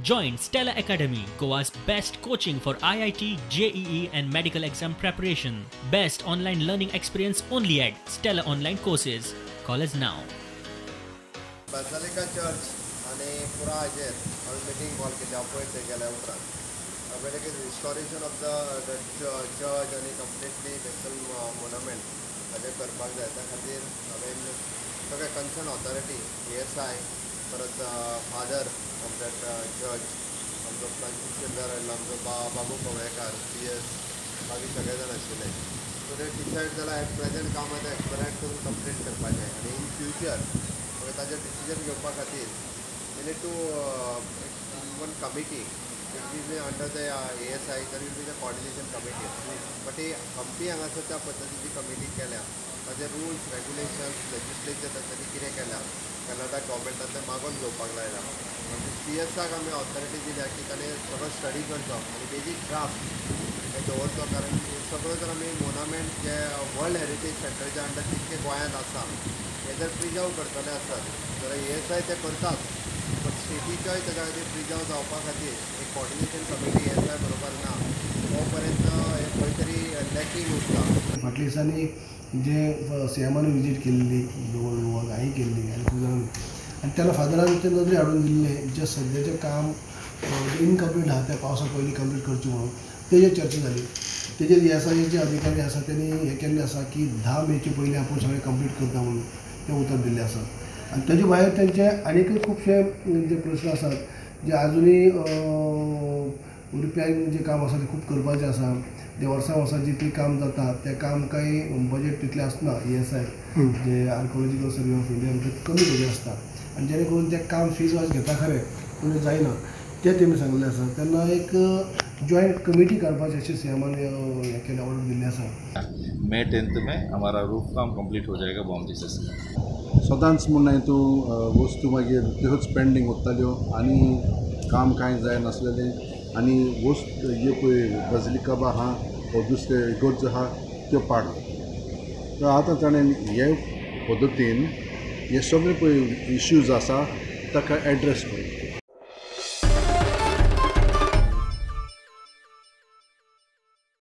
Join Stella Academy, Goa's best coaching for IIT, JEE and medical exam preparation. Best online learning experience only at Stella Online Courses. Call us now. Basilica church आनी पुरा हाजेर हांवें meeting call केली appoint केल्या उपरांत हांवें restoration of the church आनी completely national monument हाजेर करपाक जाय. त्या खातीर हांवें सगळे कन्सर्न ऑथॉरिटी ASI परत फादर ऑफ that church आमचो फ्रांसीस सिल्वर आयलो, आमचो बाबू कवळेकार PS बाकी सगळे जाण आशिल्ले. सो ते डिसायड जाल्यार एट प्रेजेंट काम आतां एक्सपेडायट करून कंप्लीट करपाचें आनी इन फ्युचर ताजेर डिसिजन घेवपा खातीर we need to one committee, it will be under the ASI, there will be the coordination committee. But ही हम्पी हांगासर त्या पद्दतीची कमिटी केल्या, ताजे रुल्स रेगुलेशन्स लेजिस्लेचर तांच्यांनी कितें केल्या कर्नाटक गव्हर्मेंटान तें मागोवन घेवपाक लायलां. PSआक आमी ऑथॉरिटी दिल्या की ताणें सगळो स्टडी करचो आनी बेजीक ड्राफ्ट हे दवरचो, कारण सगळो जर आमी मोनुमेंट जे वर्ल्ड हेरिटेज सेंटरच्या अंडर जितके गोंयांत आसा हे जर प्रिजर्व करतले आसत जाल्यार ASI ते करताच, बट स्टेटीचोय ताच्या खातीर प्रिजर्व जावपा खातीर एक कॉर्डिनेशन कमिटी ASI बरोबर ना तो पर्यंत हे खंय तरी लॅकींग उरता. फाटल्या दिसांनी जे सीएमान विजीट केल्ली गोवा हांवें केल्ली आनी खूब जाणांनी, आनी तेन्ना फादरान ते नदरे हाडून दिल्लें जें सद्याचें काम इनकम्प्लीट आहा तें पावसा पयलीं कंप्लीट करचें म्हणून तेजेर चर्चा जाली. तेजेर ASIचे अधिकारी आसा तेणी हें केल्लें आसा की 10 मेचे पयलीं आपूण सगळें कंप्लीट करता म्हणून तें उतर दिल्लें आसा. आनी तेजे भायर तेंचे आनीकय खुबशे जे प्रस्न आसात जे आजुनूय रिपेरींग जें काम आसा तें खूब करपाचें आसा. जे वर्सां वर्सां जितलें काम जाता तें काम कांय बजेट तितलें आसना. ASI J archaeological survey of India भितर कमी बजेट आसता आनी जेणे करून तें काम फीज वायज घेता खरें पूण जायना तें तेमी सांगलें आसा. तेन्ना एक जॉयंट कमिटी काडपाची अशें सीएमान हें केलें, ऑर्डर दिल्ली आसा. मे 10 में हमारा रूफ काम कंप्लीट हो जाएगा बॉम जीसस का. सदांच म्हण तूं वस्तू मागीर त्योच पेंडींग उरताल्यो आनी काम कांय जायनासलेलें आनी वस्त ह्यो पळय बजलिका आहा वो दुसरे इगर्ज आहा त्यो पाड जाता. तर आतां ताणें हे पद्दतीन हे सगळे पळय इश्यूज आसा ताका एड्रेस करून